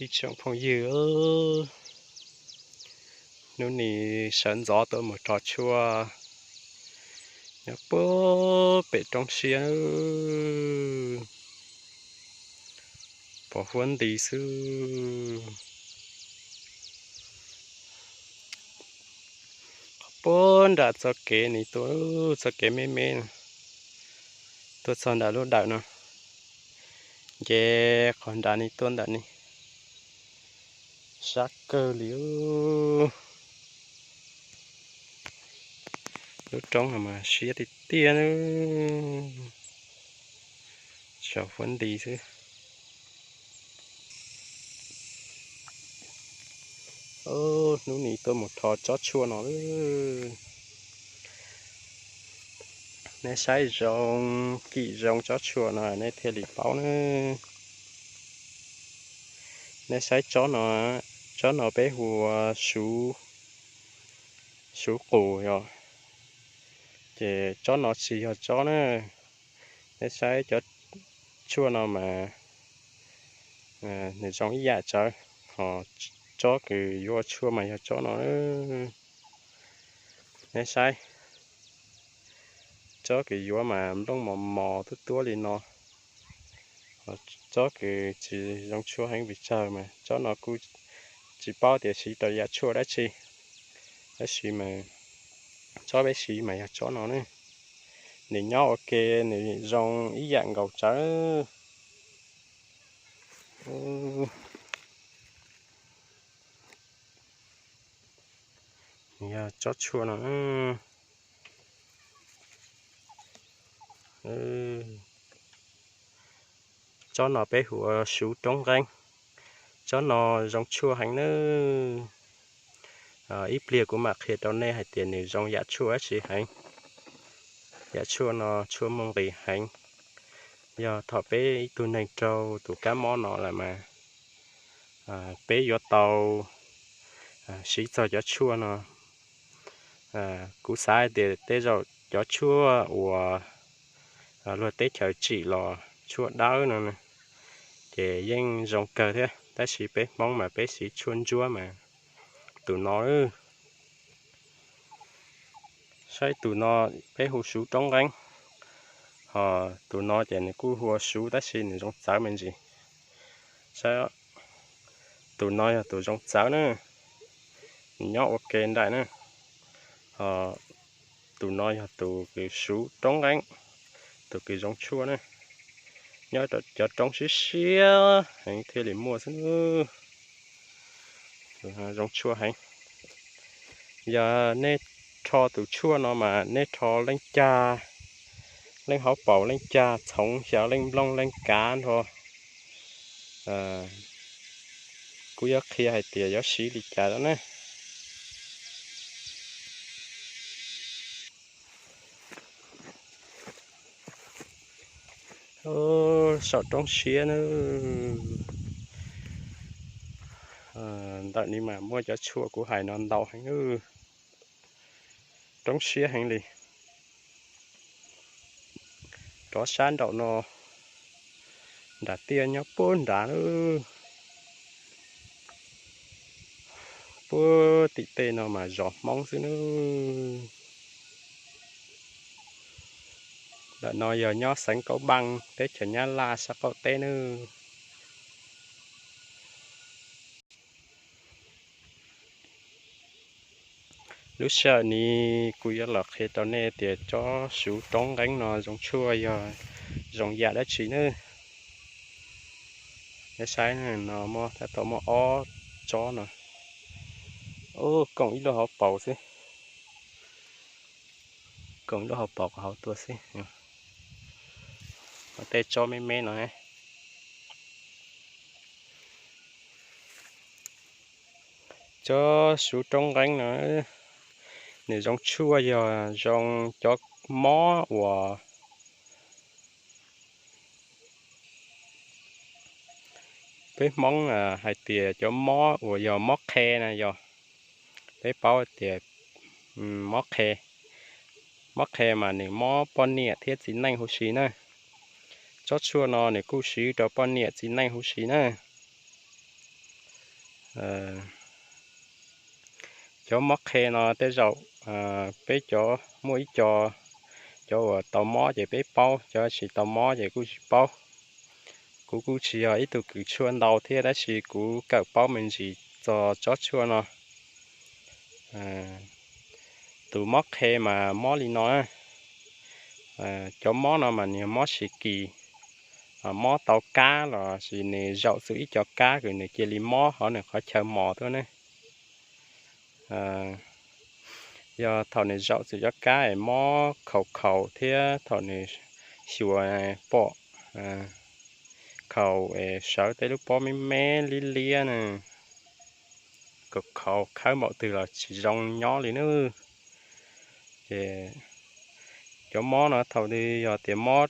Ib tsoom phooj ywg, hnub nis sawv ntxov tuaj mus rho tshuaj nyob puag pem roob siab, pom huab nti xwb. Qhov puag nram txoj kev nis tuaj, txoj kev me me, tuaj txog nram lub dawm no, nce qhov nrad nis tuaj ntawm ni, sab kawg li. Lub roob no mas siab tiag tiag, tsuas huab nti xwb. Hnub nis tuaj mus rho tsob tshuaj no, neb saib zoo, kim zoo tsob tshuaj no neb thiaj li paub na. Neb saib tsob no, tsob no peb hu ua suv, suv qus yog, ces tsob no tsis yog tsob na. Neb saib cov tshuaj no mas nws zoo ib yam tsawv, ho tsob kws yuav ua tshuaj mas yog tsob no. Neb saib, tsob kws yuav mas nplooj mos mos tuab tuab li no, tsob kws tsis zoo tshuaj heev vim tsawg mas tsob no kuj tsis paub tias siv rau yam tshuaj dab tsi, tab sis mas tsob peb siv mas yog tsob no ne. Nws nyob ua ke, nws zoo ib yam nkaus tsawv. Nws yog tsob tshuaj no. Tsob no peb hu ua suv roob nqeeb, tsob no zoo tshuaj heev nawb. Ib pliag kuv mam qhia rau nej hais tias nws zoo yam tshuaj dab tsi heev. Yam tshuaj no tshuaj muaj nqis heev. Yog thaum peb ib tug neeg raug tus kab mob no lawm mas peb yuav tau siv txog cov tshuaj no. Kuv xav hais tias tej zaum cov tshuaj uas luag teb chaws tsim los tshuaj dawb no ces yeej zoo kawg thiab, tab sis peb Hmoob mas peb siv tshuaj ntsuab mas. Tus no, saib tus no peb hu suv roob nqeeb, ho tus no ces nws kuj hu ua suv tab sis nws zoo txawv me ntsis. Saib, tus no yog tus zoo txawv na, nws nyob ua ke nraim na. Ho tus no yog tus kws suv roob nqeeb, tus kws zoo tshuaj na. Nyob cov roob siab siab heev thiaj li muaj xwb. Zoo tshuaj heev. Yog nej rho tus tshuaj no mas nej rho leej cag, leej hauv paus leej cag txhoov xyaw leej nplooj leej kav nrho. Kuv yuav qhia hais tias yuav siv li cas na. Saum roob siab na, ntawm ni mas muaj cov tshuaj kuv hais no ntau heev, roob siab heev li. Rov sab nraum no, nram tiaj nyob puag nrad, puag tim tej no mas zos Hmoob xwb nawb. Ntawm no yog nyob xeev Kaub Npaaj teb chaws Nyab Laj sab qaum teb nawb. Lub sij hawm ni kuv yuav los qhia rau nej tias tsob suv roob nqeeb no zoo tshuaj yog zoo yam dab tsi nawb. Nej saib no, tab tom muaj ob tsob no, koom ib lub hauv paus xwb, koom ib lub hauv paus hauv tuaj xwb. Tej tsob me me no, tsob suv roob nqeeb no, nws zoo tshuaj yog zoo cov mob uas peb Hmoob hais tias cov mob uas yog mob qhe na yog, peb paub tias mob qhe, mob qhe mas nws mob poj niam thiab txiv neej huv si na. Tsob tshuaj no nws kuj siv rau poj niam txiv neej huv si na. Cov mob qhe no tej zaum peb cov muaj ib co, cov uas tau mob ces peb paub, cov tsis tau mob ces kuj tsis paub. Kuv kuj tsis yog ib tug kws tshuaj ntau thiab tab sis kuv kawm paub me ntsis txog tsob tshuaj no. Tus mob qhe mas mob li no na. Cov mob no mas nws mob sib kis, mob tau kab los sis nws zaum txug ib co kab kws nws cia li mob hauv nws qhov chaw mos tuaj ne. Yog thaum nws zaum txug cov kab es mob khaus khaus thiab thaum nws xyuas pom khaus es sawv tej lub pob me me liab liab na, khaus khaus khawb npaum twg los tsis zoo nyob li nawb. Ces cov mob no thaum twg yog tias mob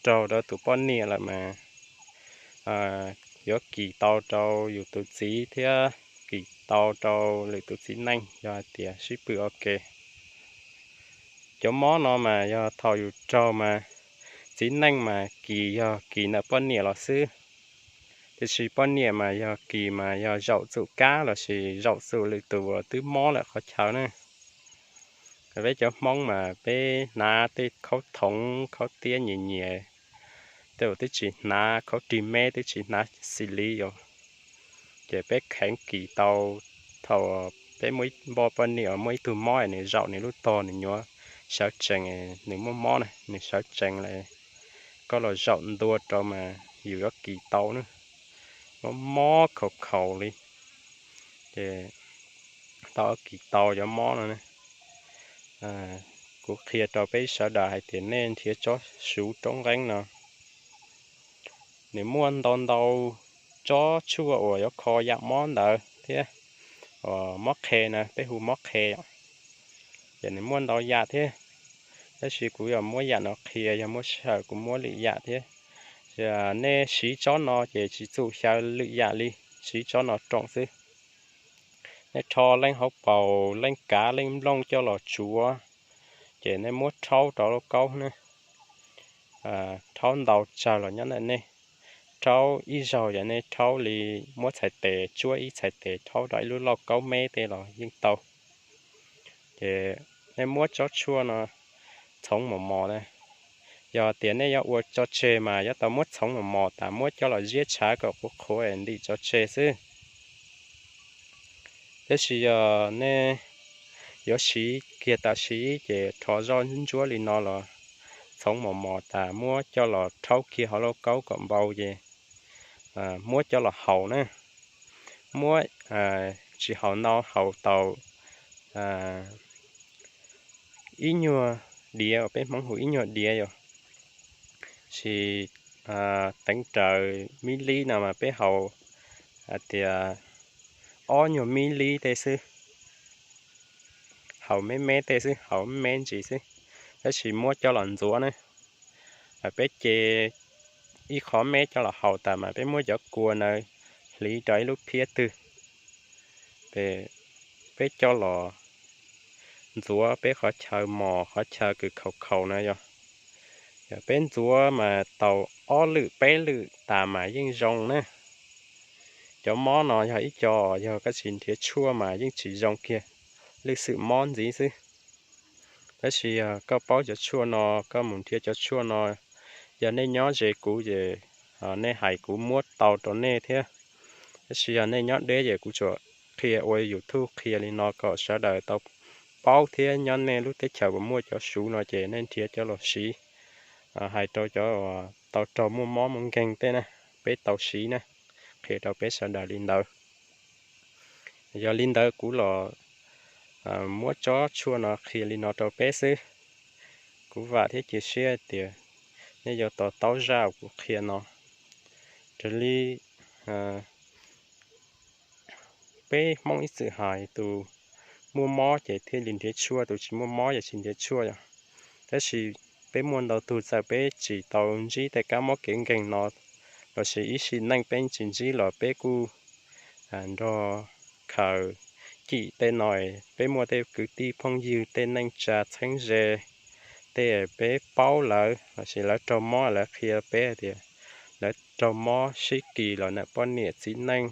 raug rau tus poj niam lawm mas yuav kis tau rau yus tus txiv thiab kis tau rau lwm tus txiv neej yog hais tias sib pw ua ke. Cov mob no mas yog thaum yus raug mas txiv neej mas kis yog kis ntawm poj niam los xwb. Tiam sis poj niam mas yog kis mas yog zaum txug kab los sis zaum txug lwm tus uas twb mob lawm qhov chaw na. Peb cov Hmoob mas peb hnav tej khaub thoov khaub tiab nyias nyias, tej uas twb tsis hnav khaub rig meb twb tsis hnav xis li os, ces peb kheev kis tau. Thaum peb muaj ib npoj poj niam muaj ib tug mob nws zaum nws lub tog nws nyuam sawv tsees, nws muaj mob na nws sawv tsees lawm, koj los zaum ntua rau mas yus yuav kis tau na. Mob mob khaus khaus li, ces tau kis tau cov mob no. Kuv qhia rau peb sawv daws hais tias nej nrhiav tsob suv roob nqeeb no, nws muaj ntau ntau tsob tshuaj uas yuav kho yam mob ntawd thiab. Mob qhe na, peb hu mob qhe, ces nws muaj ntau yam thiab. Tab sis kuv yog muab yam no qhia, yog muab sij hawm kuv muab lwm yam thiab. Nej siv tsob no ces tsis txuj xyaw lwm yam li, siv tsob no rooj xwb. Nej rho leej hauv paus, leej kav, leej nplooj coj los tsuav, ces nej muab rhaub rau lauj kaub ne. Rhaub ntau tsawg los nyob ntawm nej. Rhaub ib zaug yog nej rhaub li muab txhais tes tsuab ib txhais tes rhaub rau ib lub lauj kaub meb tej los yeej tau. Ces nej muab tsob tshuaj no txhoov mos mos na. Yog tias nej yuav ua tso tseg mas yuav tau muab txhoov mos mos tas muab coj los ziab tshav kom qhuav qhuav es ntim tso tseg xwb. Tab sis yog nej yuav siv kiag tam sim ces rho zoj ntsuab li no los txhoov mos mos tas muab coj los rhaub kiag hauv lauj kaub kom npau ces muab coj los haus na. Muab tsis haus ntau, haus tau ib nyuag diav uas peb Hmoob hu ib nyuag diav yom, sis teev raws mib lib no mas peb haus hais tias ob nyuag mib lib tej xwb. Haus me me tej xwb, haus me ntsis xwb, tab sis muab coj los ntxuav na. Peb ce ib qho meb coj los haus tas mas peb muab cov kua ntawd hliv rau ib lub phiab twg, peb coj los ntxuav peb qhov chaw mos qhov chaw kws khaus khaus na yog. Yog peb ntxuav mas tau ob lwm peb lwm tas mas yeej zoo na. Cov mob no yog ib co yog koj tsis nrhiav tshuaj mas yeej tsis zoo kiag, lwj xwm mob ntxiv xwb. Tab sis yog koj paub cov tshuaj no, koj mus nrhiav cov tshuaj no, yog nej nyob ze kuv ces nej hais kuv muab tau rau nej thiab. Tab sis yog nej nyob deb ces kuv tsuas qhia ua YouTube qhia li no kom sawv daws tau paub thiab nyob nej lub teb chaws uas muaj cov suv no ces nej nrhiav coj los siv. Hais rau cov uas tau raug muaj mob muaj nkeeg tej na, peb tau siv na, qhia rau peb sawv daws li ntawd. Yog li ntawd kuv los muab tsob tshuaj no qhia li no rau peb xwb. Kuv vam thiab cia siab tias nej yuav to taub zaj uas kuv qhia no. Raws li peb Hmoob ib txwm hais, tus muaj mob ces thiaj li nrhiav tshuaj, tus tsis muaj mob ces tsis nrhiav tshuaj yom. Tab sis peb muaj ntau tug txawm peb tsis tau ntsib tej kab mob kev nkeeg no lossis ib sim neej peb tsis ntsib los peb kuj nrog khaws cim tej no. Peb muaj tej kwv tij phooj ywg tej neej tsa txheeb ze, tej peb paub lawv lossis lawv raug mob lawv qhia peb tias lawv raug mob sib kis los ntawm poj niam txiv neej,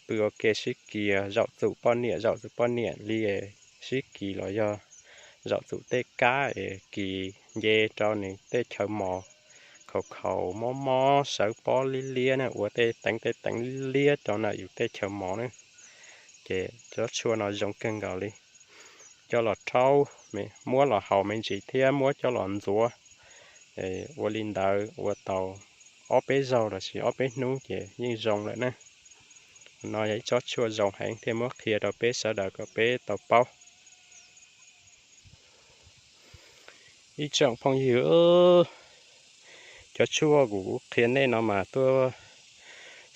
pw ua ke sib kis, zaum txum poj niam zaum txum poj niam li, sib kis los yog zaum txum tej kab es kis nce rau nws tej chaw mos, khaus khaus mob mob sawv pob liab liab na, ua tej teev tej teev liab rau ntawm yus tej chaw mos na. Ces tsob tshuaj no zoo kawg nkaus li. Coj los rhaub, muab los haus me ntsis thiab muab coj los ntxuav. Ua li ntawd ua tau ob peb zaug los sis ob peb hnub ces yeej zoo lawm na. No yog ib tsob tshuaj zoo heev thiaj muab qhia rau peb sawv daws kom peb tau paub. Ib tsoom phooj ywg, cov tshuaj kuv qhia nej no mas tuaj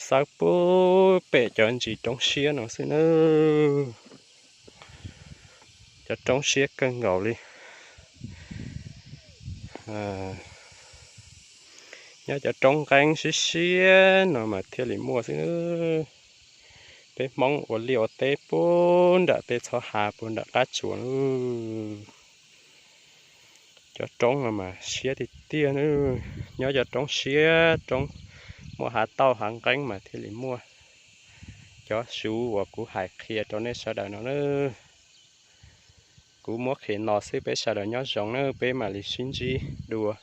xawb puag pem cov ntsis roob siab no xwb na. Cov roob siab kawg nkaus li. Nyob cov roob nqeeb siab siab no mas thiaj li muaj xwb. Peb Hmoob ua liaj ua teb puag nram tej txhoj ha puag nram qab tsuas na. Cov roob no mas siab tiag tiag na. Nyob cov roob siab, roob muaj hav tauj hav nqeeb mas thiaj li muaj cov suv uas kuv hais qhia rau nej sawv daws no na. Kuv muab qhia no xwb, peb sawv daws nyob zoo na, peb mam li sib ntsib dua.